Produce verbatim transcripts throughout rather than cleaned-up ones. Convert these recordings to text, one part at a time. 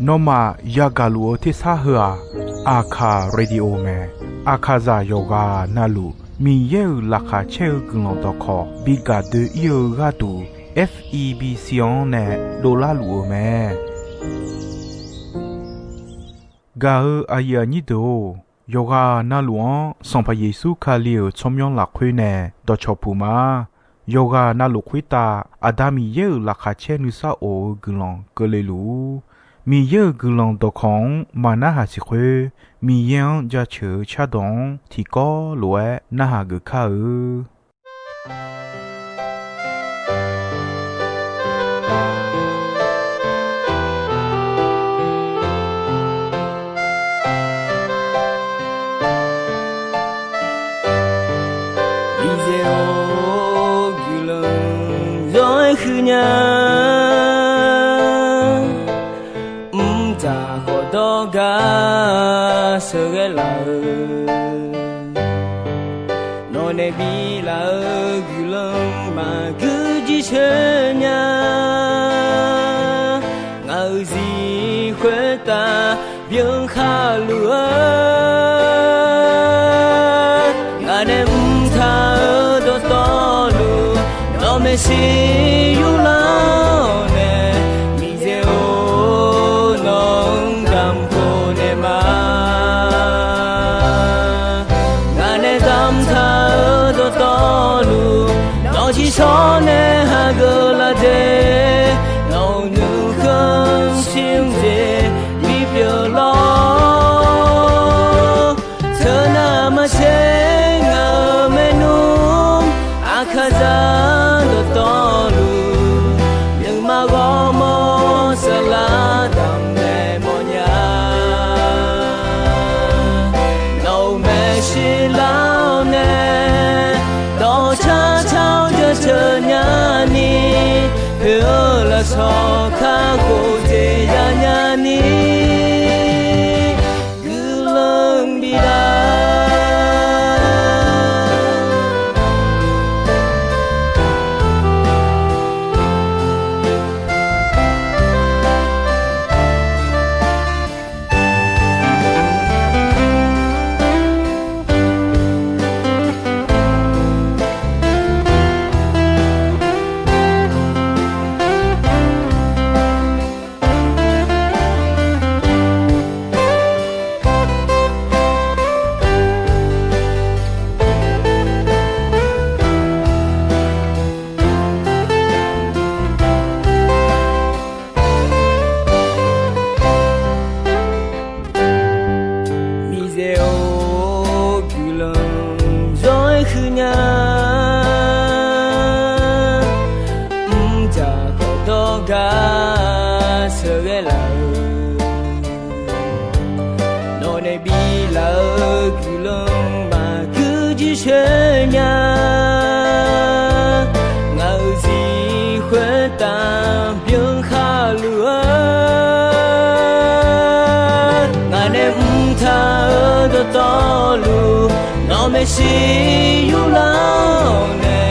Nawmaf yagaq luf-eu tersar heu-aq, Aqkaq Radio mae. Aqkaqzaq yawqghaq navluf Miqyaer-euq laqkhaq caer-eu guiqlanq dawqkawq bi gaq doe-ir-eu gharduq, F E B C-anr nae dovlar luf-eu mae. Gaq-eu aqyuif aqnyir deuq-or, yawqghaq navluf-anr Sanqpaq Yeqsur Kali-euq tsawrmyanr lafkhoer nae dawqcawq puq ma. Yawqghaq navluf khoertav Aqda Miqyaer-euq laqkhaq caer nuisar of-eu guiqlanq keuvle luf-ur. Miqyaer-euq guiqlanq dawqkawq-anr maqnarhaq siq khoer, Miqyaer-anr jaceuq-eu cardawq-anr tiqkawv lof-aer narhaq geuf kar-eu. Miqyaer-or, guiqlanq zawr-aer huiq nya. Mqtav khawf dawrgar sheuqghae laf-eu, nawq nae bilaf-eu guiqlanq maqgui jircoer nya. Ngaq-euq zir khoertav byan khar luf-eu, ngaq nae mqtav-eu dawqtawvluf, nawq maeqshi yurlar-awr nae, Miqyaer-or, nawq-anr damq khof naeq ma. Ngaq nae damqtaq-eu dawqtawvluf, nawq-eu ciqshawr nae hageuf laf de, nawq-euq nuikhanr shir-anr jeq bipyeuf lawr. Teunav maqtser ngaq-euq maernmr, Aqkaqzaq dawqtawvluf, nuima ghawrmawr saflar damq naeq mawrnya. Nawq-euq maeqshi lar-awr nae, dawqcar car-awr jaceuq nyani, poeq-eu lafsawq kakhof jeq yanya ni, guiqlanq bif lar. Miqyaer-or, guiqlanq zawr-aer huiq nya. Mrjaq khawf dawrgar sheuqghae laf-eu, nawq nae biflaf-eu guiqlanq maqgui jircoer nya. Ngaq-euq zir khoertav byan khar luf-eu, ngaq nae mrtaq-eu dawqtawvluf, nawq maeqshi yurlar-awr nae,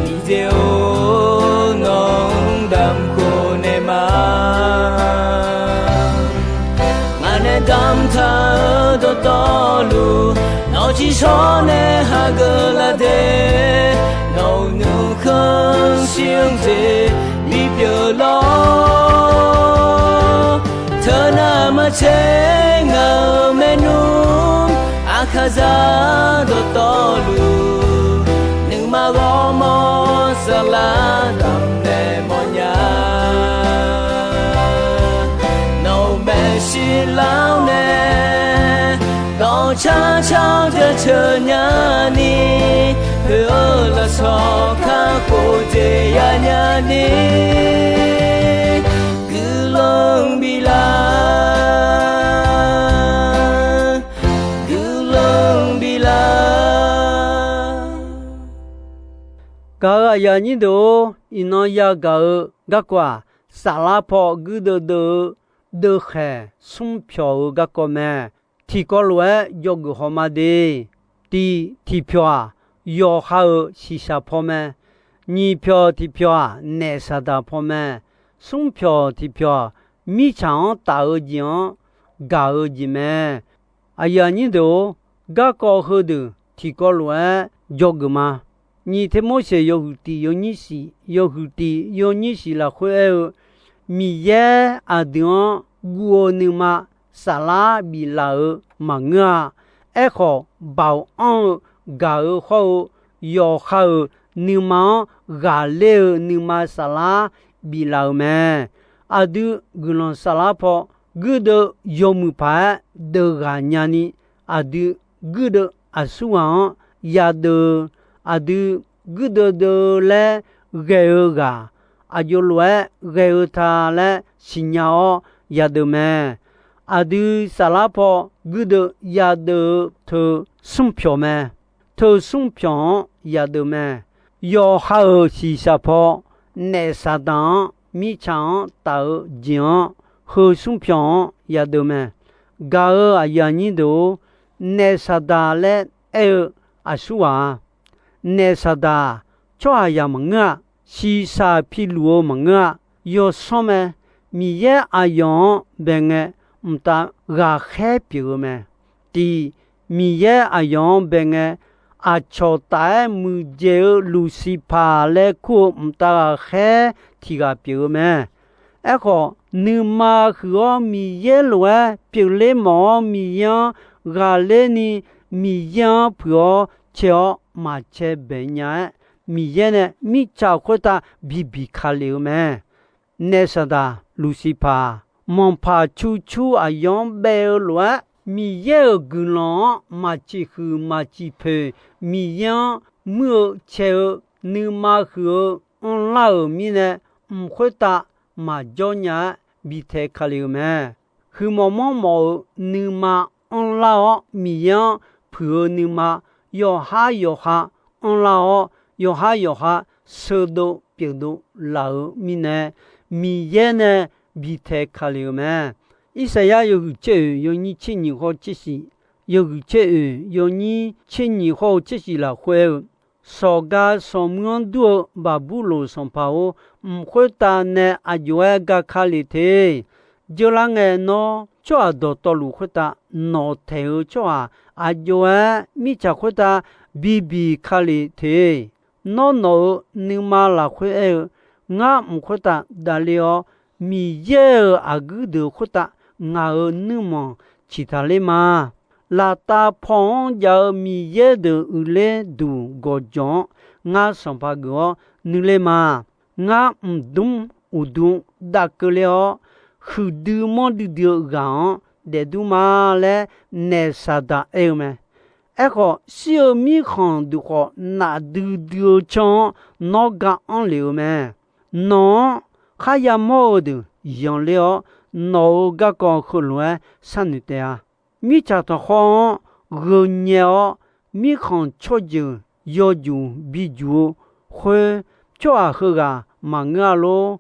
Miqyaer-or, nawq-anr damq khof naeq ma. Ngaq nae damqtaq-eu dawqtawvluf, nawq-eu ciqshawr nae hageuf laf de, nawq-euq nuikhanr shir-anr jeq bipyeuf lawr. Teunav maqtser ngaq-euq maernmr, Aqkaqzaq dawqtawvluf, nuima ghawrmawr saflar damq naeq mawrnya. Nawq-euq maeqshi lar-awr nae, dawqcar car-awr jaceuq nyani, poeq-eu lafsawq kakhof jeq yanya ni, guiqlanq biflaf, guiqlanq biflaf. Gaq-euq aqyuif aqnyir deuq-or, iqnan yagaq-eu garkawv-aq, saflar paw guirdeuv deuv-eu deuvkhaeq smr pyawq-eu garkawv mae. Tiqkawv lof-aer dzawgeuf haw ma de. Tiq tiqpyawq-aq, yawqha-euq shiqshaq paw mae. Nyiq pyawq tiqpyawq-aq, naef Saqdaq paw mae. Smr pyawq tiq pyawq-aq, mirtsaq-anr taf-eu jeq-anr gaq-eu jeq mae. Aqyuif aqnyir deuq-or, garkawv heudeuq tiqkawv lof-aer dzawgeuf ma. Nyiq Tirmorseq yawhuiq tiq yawnyir shif, yawhuiq tiq yawnyir shif lafkhoer aer-eu, Miqyaer aqdui-anr guv-eu nuima saflar biflaf-euq maqngeur-a. Aerkhawf, baoq anr-eu gaq-eu hawr-eu yawqha-euq nuima-anr ghaqler-eu nuima saflar biflaf-euq mae. Aqdui guiqlanq saflar paw guirdeuv yawmuiq paq-aer deuvghaq nyani, aqdui guirdeuv aqsurghaq-anr yadeuv-eu, aqdui guirdeuv deuv laer ghae-eu ghaq, aqjox lof-aer ghae-eu ta laer siqnya-awr yadeuv mae. Aqdui saflar paw guirdeuv yadeuv-eu teu smr pyawq mae. Teu smr pyawq-anr yadeuv mae. Yawqha-euq shiqshaq paw naef Saqdaq-anr mirtsaq-anr taf-eu jeq-anr heu smr pyawq-anr yadeuv mae. Gaq-euq aqyuif aqnyir deuq-or, naef Saqdaq laer aer-eu aqsurghaq-a. Naef Saqdaq-aq, tsawrhaqzaq maqngeur-a. Shiqshaq piluf-eu maqngeur-a. Yawsanr mae. Miqyaer aqyawf-anr bae ngae, mqtav ghaqkhaer pyeuf-eu mae. Tiq, Miqyaer aqyawf-anr bae ngae, aqcawq taf-aer muiqdzaeq-eu Luqsiqpaq laer kur-eu mqtav ghaqkhaer tiq ghaq pyeuf-eu mae. Aerkhawf, nuima huiq-awr Miqyaer lof-aer pyeufler mawf-awr Miqyaer-anr ghaqler ni, Miqyaer-anr puiq-awr cae-awr maqcae bae nya-aer, Miqyaer nae mirtsaq khoertav bibiq ka lef-eu mae. Naef Saqdaq Luqsiqpaq-aq, manqpaq cu cur aqyawf-anr bae-eu lof-aer, Miqyaer-euq guiqlanq-anr maqciq huiq maqciq poeq, Miqyaer-anr muir-eu cae-eu nuima huiq-eu anrlar-euq mirnae, mq khoertav maqjawr nya-aer bi tae ka lef-eu mae. Huiqmawf manrmawf-euq nuima anrlar-awr, Miqyaer-anr puiq-eu nuima yawqhar yawqha anrlar-awr, yawqhar yawqha sheudov pyeufdov laf-euq mirnae, Miqyaer nae bi tae ka lef-eu mae. Irsaqyar yawhuiq tser oeq yawnyir tser nyiq hawr tser shif, yawhuiq tser oeq yawnyir tser nyiq hawr-eu tser shif lafkhoer aer-eu, Sawqga sawqmuir-anr dur-eu Baqburloq sanqpaq-or, mq khoertav nae aqjox-aer ga ka lef te. Jeurlar ngae nawr, tsawrhaq dawqtawvluf khoertav nawq taeq-eu tsawrhaq aqjox-aer mirtsaq khoertav bibiq ka lef te. Nawr nawq-euq nuima lafkhoer aer-eu, Ngar mq khoertav davler-awr, Miqyaer-euq aqguir deuq khoertav ngaq-euq nuirmanq ciqtaq ler ma. Laftav paw-anr jav-eu Miqyaer deuq uiqler duq gawqjawq-anr ngar sanqpaq geuf-awr nuiler ma. Ngar mqdmr uqdmr dav keuvler-awr, huiqdui manrdui dui-eu ghaq-anr daefdur ma laer naef Saqdaq aer-eu mae. Aerkhawf, shir-eu mirkhanq duq khawf nafdui dui-eu canr-anr nawr ga anr lef-eu mae. Nawq-anr kharya mawr-eu deuq yanqler-awr, nawq-euq garkawv heulof-aer sharnoeq taef-a. Mirtsaq tanqkhawr-anr gheu nyae-awr, mirkhanq tsawrjeuq yawjuq bijuq-eu khoer, tsawrhaq heughaq maqngeur-a lor.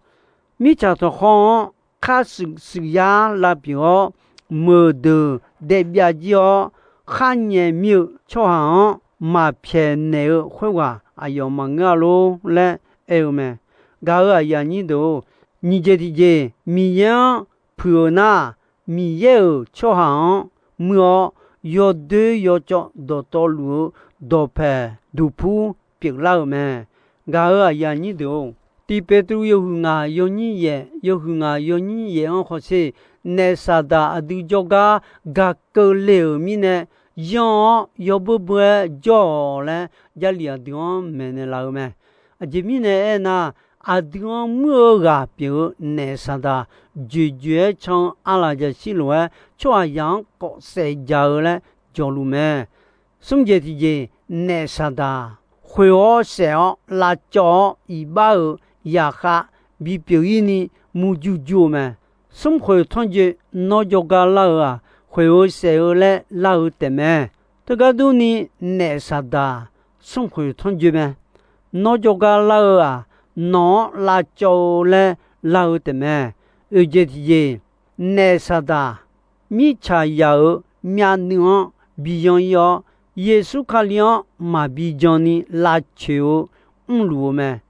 Mirtsaq tanqkhawr-anr khar shuif shuif yar lavpyeuf-awr, meuqdeuq daef byav jir-awr, khar nyaef mir-eu tsawrhaq-anr maqpyaeq naeq-eu khoerghaq aqyawf maqngeur-a lor laer aer-eu mae. Gaq-euq aqyuif aqnyir deuq-or, nyiq jeq tiqjeq Miqyaer-anr puiq-euq nar, Miqyaer-euq tsawrhaq-anr muir-awr, yawdoer yawcawv dawqtawvluf-eu dawqpaeq duqpur pyeuflar-euq mae. Gaq-euq aqyuif aqnyir deuq-or, Tiq Peqtruv yawhuiq ngaq yawnyir yaeq, yawhuiq ngaq yawnyir yaeq-anr hawsher, naef Saqdaq aqdui jawrgar gaq keuvle-euq mirnae, yanr-awr yawbeur beur-aer jawr-awq laer Jarlif aqdui-anr maeqnaeq laf-eu mae. Aqjeq mirnae aernar, aqdui-anr muir-eu ghaq pyeuf-eu naef Saqdaq joeqjoeq-aer can-eu arlaqjaqshir lof-aer tsawrhaqzaq-anr kawf saef jaq-eu laer jawqluf mae. Smr jeq tiqjeq, naef Saqdaq khoeq-awr saef-awr lavcawv-awr iqbax-euq zaqkhav bipyeuf-ir ni murjur jur-eu mae. Smrkhoeq tanrjoe nawr jawrgar lar-eu-aq, khoeq-eu saef-eu laer lar-eu taefmae. Teugar durni, naef Saqdaq smrkhoeq tanrjoe mae. Nawr jawrgar lar-eu-aq, nawq-anr lavcawv-eu laer lar-eu taefmae. Oeq jeq tiqjeq, naef Saqdaq mirtsaqzaq-euq myavnuiv-anr bi yan-ir-awr, Yeqsur Kali-anr maqbi jan ni lavcoeq-eu mrluf-eu mae.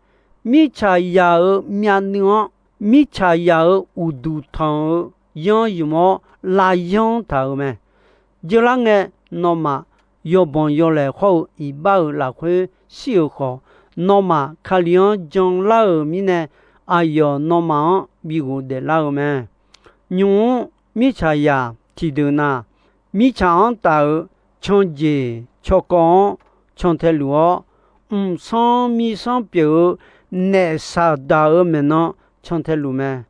Mirtsaqzaq-euq myavnuiv-anr mirtsaqzaq-euq uqduq tanq-eu yanr ymq-awr, lavyanr taq-euq mae. Jeurlar ngae, nawmaf yawbanq yawlaeq hawr-eu iqbax-euq lafkhoer shir-euq khawf, nawmaf Kali-anr janlar-euq mirnae, aqyawf nawmaf-anr bi ghofdaef lar-eu mae. Nymq-mr mirtsaqzaq tiqdeuq na, mirtsaq-anr taf-euq canjeq cawkawv-anr cantae luf-awr, mqsanr mirsanr pyeuf-eu naef Saqdaq-euq maeqnan cantae luf mae.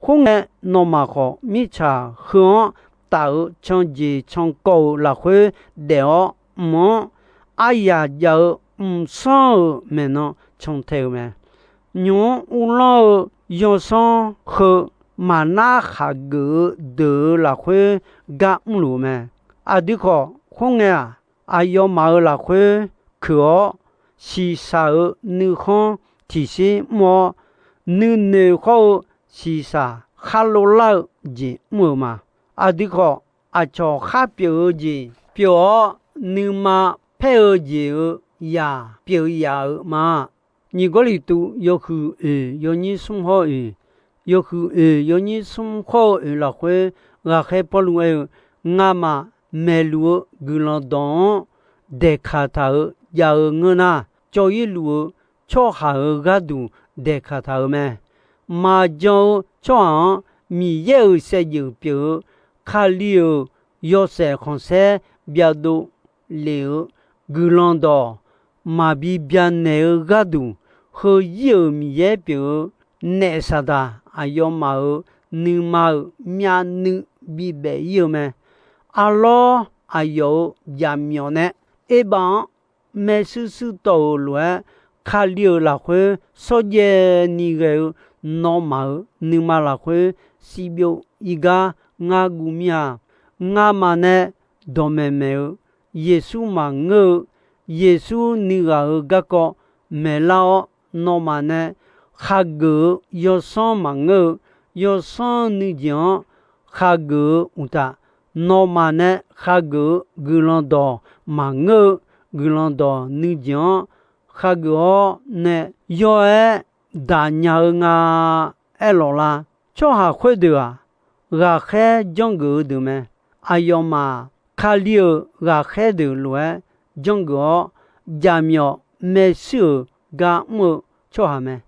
Khoerngae, nawmaf khawf mirtsaq heu-anr taf-euq canjeq cankawv-euq lafkhoer daef-awr, mq-anr aryaq jav-eu mqsanr-euq maeqnan cantae-euq mae. Nymq-mr uvlanr-eu yawsanr heu maqnar khaqgeuf-eu deuq-euq lafkhoer gar mrluf-eu mae. Aqdui khawf khoerngae-aq, aqyawfmaf-euq lafkhoer keuq-awr, shiqshaq-euq nuikhanr tiqshir mr-awr, nuinoeq khawr-eu shiqshaq khar lov lar-eu jeq mr-euq ma. Aqdui khawf, aqcawq khar pyeuf-eu jeq pyeuf-awr, nuima paer-eu jeq-euq yaq pyeuf yaf-euq ma. Nyiq Gawrliqtu yawhuiq oeq yawnyir smr hawr-eu oeq, yawhuiq oeq yawnyir smr hawr-eu oeq lafkhoer ghaqkhaer Pawrluv aer-eu, Ngamaf maeqluf-eu guiqlanq dawq-anr daeqkaq taq-euq jav-eu ngeur nar, cawv-ir luf-eu tsawrhaq-euq gharduq daeqkaq taq-euq mae. Maqjan-eu tsawrhaq-anr Miqyaer-euq saevdzeuf pyeuf-eu Kali-euq yawshaef khanqsaer byavdov lef-eu guiqlanq dawq maqbi byanaeq-eu gharduq, heuzir-euq Miqyaer pyeuf-eu naef Saqdaq aqyawfmaf-euq nuima-euq myavnuiv bibaef-ir-eu mae. Arlawr aqyawf-euq jaqmyawf nae Erbav-anr maershuir shuir tawv-euq lof-aer, Kali-euq lafkhoer shawrjaev ni ghae-eu nawmaf-euq nuima lafkhoer shivbyov ir gar ngar guv mir-a. Ngamaf nae dawqmaeq maeq-eu Yeqsur maqngeur-eu, Yeqsur nuighaq-euq garkawv maeqlar-awr, nawmaf nae khageuf-eu yawsanr maqngeur-eu, yawsanr nuijeq-anr khageuf-eu uqtaf, nawmaf nae khageuf-eu guiqlanq dawq maqngeur-eu, guiqlanq dawq nuijeq-anr khageuf-awr nae yaw-aer daq nya-eu nga aerlawq la. Tsawrhaq khoerdeuq-aq, ghaqkhaer janrgeuf-eu deuq mae. Aqyawfmaf Kali-euq ghaqkhaer deuq lof-aer janrgeuf-awr, jaqmyawf maershuir-euq gar mr-eu tsawrhaq mae.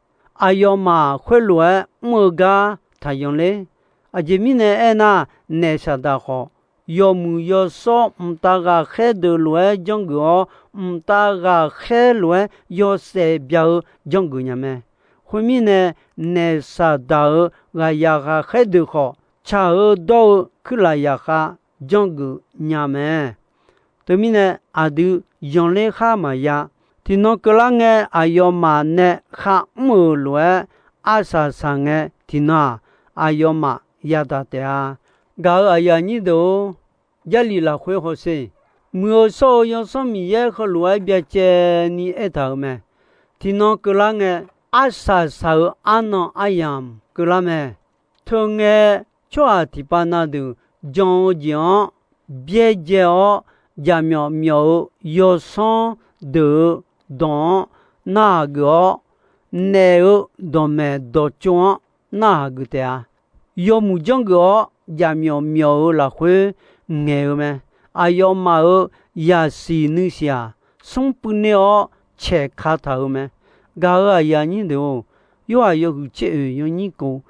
Aqyawfmaf khoerlof-aer mr-eu gar taqyanq ler. Aqjeq mirnae aernar, naef Saqdaq khawf, yawmuiq yawshawr mqtav ghaqkhaer deuq lof-aer janrgeuf-awr, mqtav ghaqkhaer lof-aer yawshaef bya-eu janrgeuf nya mae. Khoermirnae, naef Saqdaq-euq ghaqyaq ghaqkhaer deuq khawf, tsaq-eu dawr-eu kuirlaf yaqkhav janrgeuf nya mae. Teumirnae, aqdui yanqler khar maqya. Tiqnan keuvlar ngae, aqyawfmaf nae kharmr-euq lof-aer arsaq saq ngae, tiqnan-aq, aqyawfmaf yadaq taef-a. Gaq-euq aqyuif aqnyir deuq-or, Jarlif lafkhoer hawsher. Muiq-eu shawr-eu Yawsanr Miqyaer heulof-aer byacaevni aertaq-euq mae. Tiqnan keuvlar ngae, arsaq saq-euq arnan aryamq keuvlar mae. Teungae, tsawrhaq tiqpav na deuq jan-eu jeq-anr byaerdzae-awr, jaqmyawf myawf-eu yawsanr deuq-euq dawq-anr narhaq geuf-awr, naef-eu dawqmaeq dawqtsov-anr narhaq geuf taef-a. Yawmuiq janrgeuf-awr jaqmyawf myawf-eu lafkhoer ngaeq-eu mae. Aqyawfmaf-euq yaqsiq nuisiq-aq, smr puivner-awr caeqka taq-euq mae. Gaq-euq aqyuif aqnyir deuq-or, Yorhaq yawhuiq tser oeq yawnyir kof,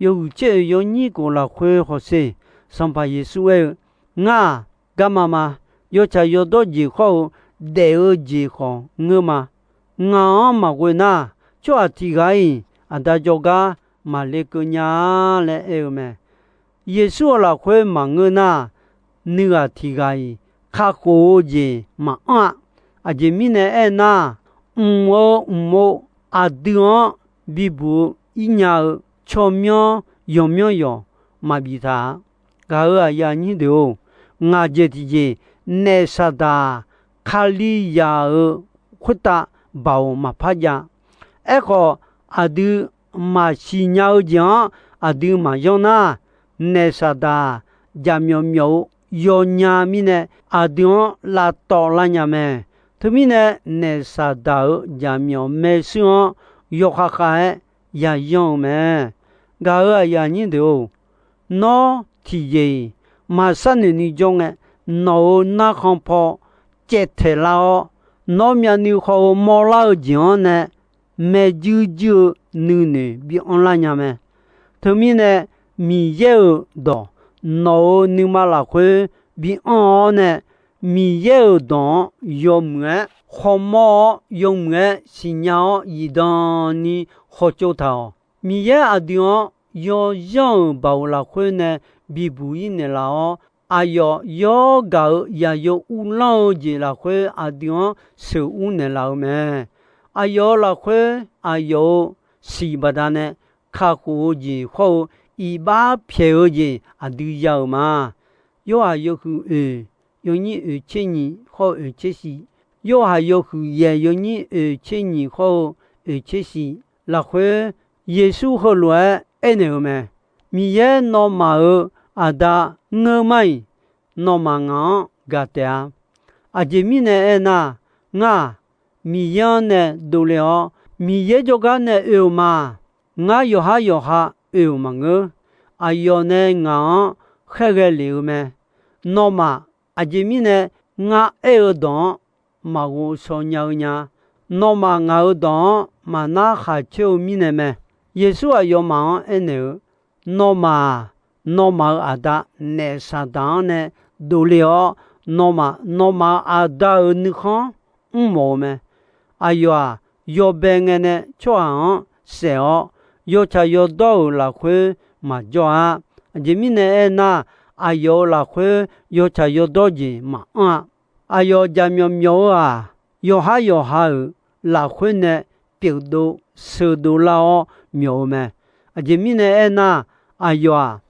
yawhuiq tser oeq yawnyir kof lafkhoer hawsher. Sanqpaq Yeqsur aer-eu, Ngar-aq, garma ma. Yawtsaq yawdawr jeq hawr-eu daef-eu jeq khawf ngeur ma. Ngaq-anr maqghoe nar, tsawrhaq tiq ghaq-iq Aqda jawrgar maqle keuv nya-a laer aer-eu mae. Yeqsur-euq lafkhoer maqngeur nar, nuighaq tiq ghaq-iq kakhof-eu jeq maqanr-a. Aqjeq mirnae aernar, mq-eu mq-eu aqdui-anr bibuq-eu irnya-eu tsawrmyanr yawqmyanr yawq maqbif taq-a. Gaq-euq aqyuif aqnyir deuq-or, ngaq jeq tiqjeq naef Saqdaq-aq, Kalizaq-euq khoertav baoq maqpar jav. Aerkhawf, aqdui maqsiq nya-eu jeq-anr aqdui maqyanr nar, naef Saqdaq-aq, jaqmyawf myawf-eu yawnya mirnae aqdui-anr lavtawv lar nya mae. Teumirnae, naef Saqdaq-euq jaqmyawf maershuir-anr yawkhav khav-aer yayanr-eu mae. Gaq-euq aqyuif aqnyir deuq-or, nawr tiqjeq-iq maqsharnoeq ni jawr ngae, nawq-euq narkhan paw caevtaeq lar-awr, nawr myavnuiv khawf-eu mawrlar-eu jeq-anr nae, maerjuir juir-eu nuinoeq bianr lar nya mae. Teumirnae, Miqyaer-euq dawq nawq-euq nuima lafkhoer bianr-awr nae, Miqyaer-euq dawq-anr yawmuiq-aer khawmawr-awr, yawmuiq-aer siqnya-awr zifdan ni hawtsov taq-awq. Miqyaer aqdui-anr yawzanr-euq baoq lafkhoer nae bibuq-ir naeqlaf-awr, aqyawf yawr gaq-euq yaqyo uvlanr-eu jeq lafkhoer aqdui-anr sheuqur naeqlaf-eu mae. Aqyawf-euq lafkhoer aqyawf-euq siq baqdanae kakhof-eu jeq hawr-eu iqbax pyaeq-eu jeq aqdui ya-euq ma. Yorhaq yawhuiq oeq, yawnyir oeq tser nyiq hawr-eu oeq tser shiq, Yorhaq yawhuiq yaeq yawnyir oeq tser nyiq hawr-eu oeq tser shiq lafkhoer, Yeqsur heulof-aer aernaeq-eu mae. Miqyaer nawmaf-euq Aqda ngeur mar-iq, nawmaf ngaq-anr gaq taef-a. Aqjeq mirnae aernar, ngar-aq, Miqyaer-anr nae dovle-awr, Miqyaer jawrgar nae oe-euq ma. Ngar yawqhar yawqha oe-euq maqngeur. Aqyawf nae ngaq-anr khaerghae lef-eu mae. Nawmaf, aqjeq mirnae ngar aer-eu dawq-anr maqghov shaw nya-eu nya. Nawmaf ngaq-euq dawq-anr maqnar khaq coer-eu mirnae mae. Yeqsur aqyawfmaf-anr aernaeq-eu, Nawmaf-aq, nawmaf-euq aqda naef Saqdaq-anr nae dovle-awr, nawmaf, nawmaf-euq aqda-euq nuikhanr mrmawf-eu mae. Aqyawf-aq, yawbae ngae nae tsawrhaq-anr saef-awr, yawtsaq yawdawr-euq lafkhoer maqjawr-a. Aqjeq mirnae aernar, aqyawf-euq lafkhoer yawtsaq yawdawr jeq maqanr-a. Aqyawf jaqmyawf myawf-eu-aq, yawqhar yawqha-euq lafkhoer nae pyeufdov sheuqdov lar-awr myawf-eu mae. Aqjeq mirnae aernar, aqyawf-aq,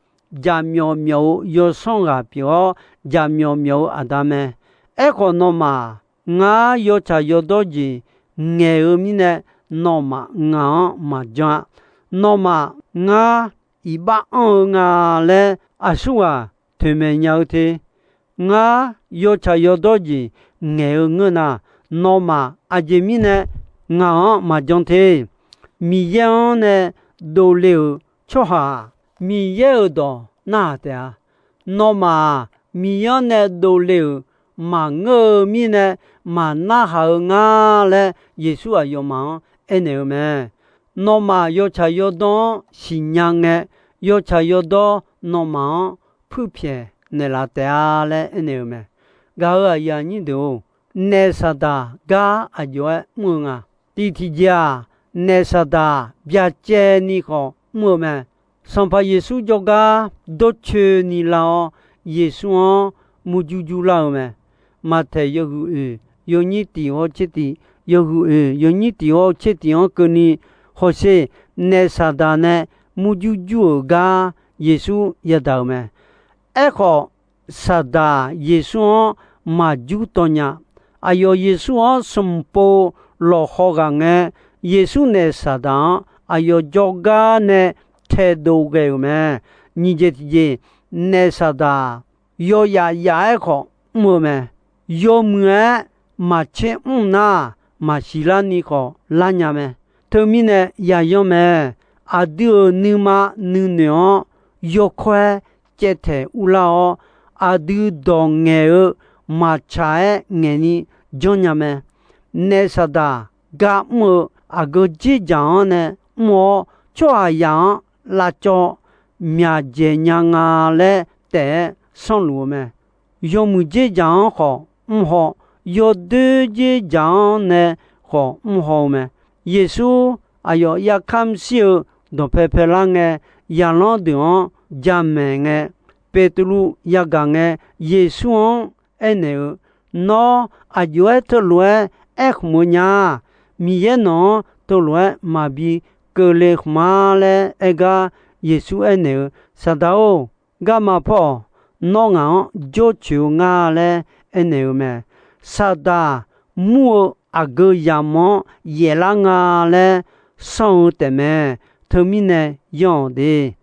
jaqmyawf myawf-eu yawsanr ghaq pyeuf-awr, jaqmyawf myawf-eu aqda mae. Aerkhawf, nawmaf-aq, ngar yawtsaq yawdawr jeq ngaeq-eu mirnae, nawmaf ngaq-anr maqjan-a. Nawmaf ngar iqbax anr-eu nga laer aqsurghaq toeqmaeq nya-eu te. Ngar yawtsaq yawdawr jeq ngaeq-eu ngeur nar, nawmaf aqjeq mirnae ngaq-anr maqjan te. Miqyaer-anr nae dovle-euq tsawrhaq-aq, Miqyaer-euq dawq narhaq taef-a. Nawmaf-aq, Miqyaer-anr nae dovle-euq maqngeur-eu mirnae, maqnarhaq-eu ngar laer Yeqsur aqyawfmaf-anr aernaeq-eu mae. Nawmaf yawtsaq yawdawr-anr siqnya ngae, yawtsaq yawdawr nawmaf-anr puirpyaeq naeqlaf taef-a laer aernaeq-eu mae. Gaq-euq aqyuif aqnyir deuq-or, naef Saqdaq gar aqjox-aer mr-eu nga. Tiq tiqjeq-aq, naef Saqdaq byacaevni khawf mr-eu mae. Sanqpaq Yeqsur jawrgar dawrcoeni lar-awr, Yeqsur-anr murjur jur lar-eu mae. Maqtaeq yawhuiq oeq yawnyir tiq hawr tser tiq, yawhuiq oeq yawnyir tiq hawr tser tiq-anr keuvni hawsher, naef Saqdaq nae murjur jur-euq gar Yeqsur yadaq-euq mae. Aerkhawf, Saqdaq Yeqsur-anr maqjur tawv nya. Aqyawf Yeqsur-anr smq pov lawqhaw ghaq ngae, Yeqsur naef Saqdaq-anr aqyawf jawrgar nae taedov ghae-euq mae. Nyiq jeq tiqjeq, naef Saqdaq yawyaf yaf-aer khawf mr-eu mae. Yawmuiq-aer maqtser mr nar, maqsiq larni khawf lar nya mae. Teumirnae yayanr mae. Aqdui-euq nuima nuinoeq-anr yawkawr-aer caevtaeq urlar-awr, aqdui dawq ngaeq-eu maqtsaq-aer ngaeqni janrnya mae. Naef Saqdaq gar mr-eu aqgeu dzerdzaq-anr nae mr-awr, tsawrhaqzaq-anr lavcawv myaqdzaeq nya nga laer taef-aer sanrluf-eu mae. Yawmuiq dzerdzaq-anr khawf mr haw, yawdoer dzerdzaq-anr nae khawf mr haw-eu mae. Yeqsur aqyawf yarkar mrshir-eu dawqpae paelar ngae, zaqlanr deuq-anr jamaeq ngae, Beqtuvluv yagaq ngae, Yeqsur-anr aernaeq-eu, Nawr aqjox-aer teulof-aer aerkhmq-eu nya. Miqyaer nawq-anr teulof-aer maqbi keuvle khmq-a laer aergar, Yeqsur aernaeq-eu, Saqdaq-or, garma paw-awq. Nawr ngaq-anr jawrcoeq-eu nga laer aernaeq-eu mae. Saqdaq mur-eu aqgeu yamq-anr yaeflar nga laer sanr-eu taefmae. Teumirnae yanr-awq de.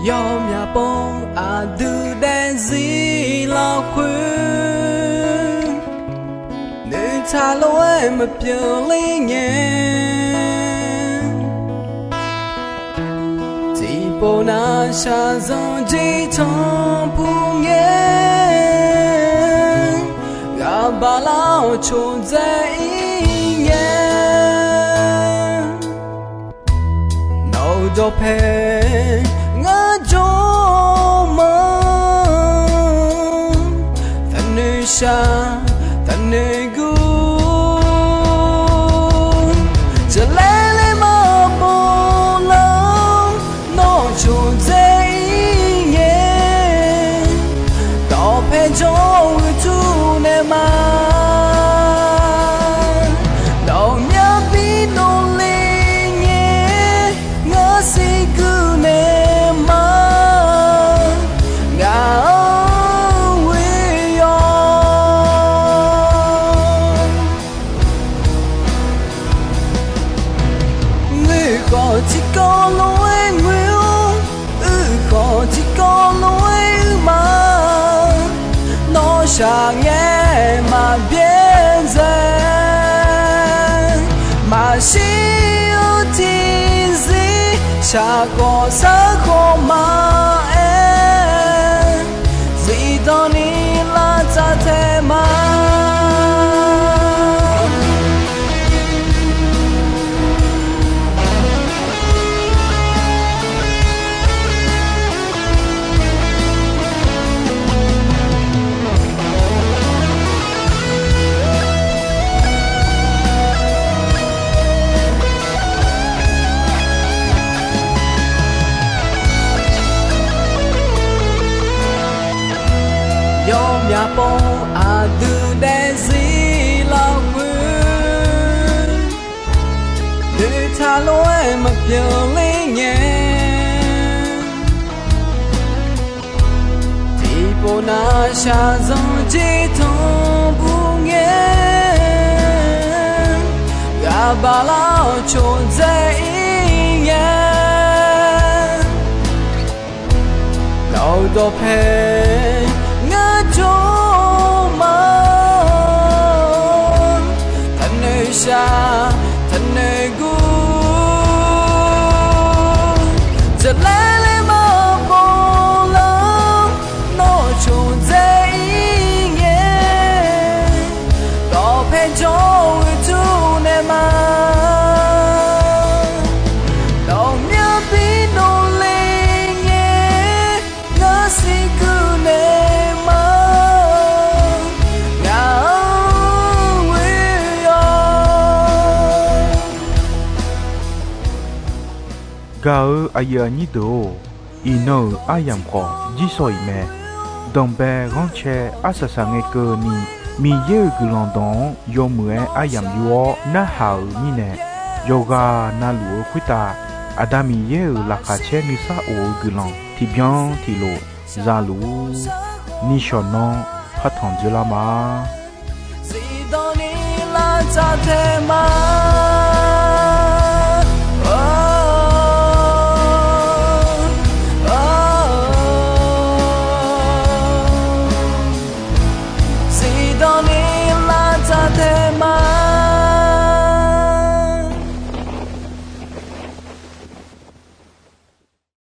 Yawmyaq pov aqdui daefzir lafkhoer, noeqtaq lof-aer maqpyeuf ler ngae. Tiqpov nav shaqzanq jir tanqpuq ngae, ghaq baqlar-awr coqdzae ir ngae. Nawq-euq dawqpae ngar jawr ma, taqnoeq shaq taqnoeq gur, jaqlaer laer maqpov lar, nawr coqdzae ir ngae. Dawqpae jawr-eu tur nae ma, nawq myavbi dovle ngae, ngar siqguir nae ma, ngaq-anr ghoe-awr. Ngoeq khawf tiqkawv lof-aer ngoeq-awr, uiq khawf tiqkawv lof-aer uiq ma. Nawr shaq ngae maqbyaer dzae, maqshir-eu tiqzir shaq khawf sar khawf maqaer, zifdan ni lavtsaf tae ma. Yawmyaq pov aqdui daefzir lafkhoer, noeqtaq lof-aer maqpyeuf ler ngae. Tiqpov nav shaqzanq jir tanqpuq ngae, ghaq baqlar-awr coqdzae ir ngae. Nawq-euq dawqpae ngar jawr ma, taqnoeq shaq taqnoeq gur, jaqlaer laer maqpov lar, nawr coqdzae ir ngae. Dawqpae jawr-eu tur nae ma, nawq myavbi dovle ngae, ngar siqguir nae ma, ngaq-anr ghoe-awr. Gaq-eu aqyuif aqnyir deuq-or, iqnan-euq aryamq khawf jirsawq iq mae. Danqbae ghanrcae arsaq saq ngae keuvni, Miqyaer-euq guiqlanq dawq-anr yawmuiq-aer aryamq yur-awr narhaq-euq mirnae, yawqghaq navluf-eu khoertav Aqda Miqyaer-euq laqkhaq caer nuisar of-eu guiqlanq tiqbyan tiqlof zaluf-ur. Nishawq nanr partanq dzoerlar ma.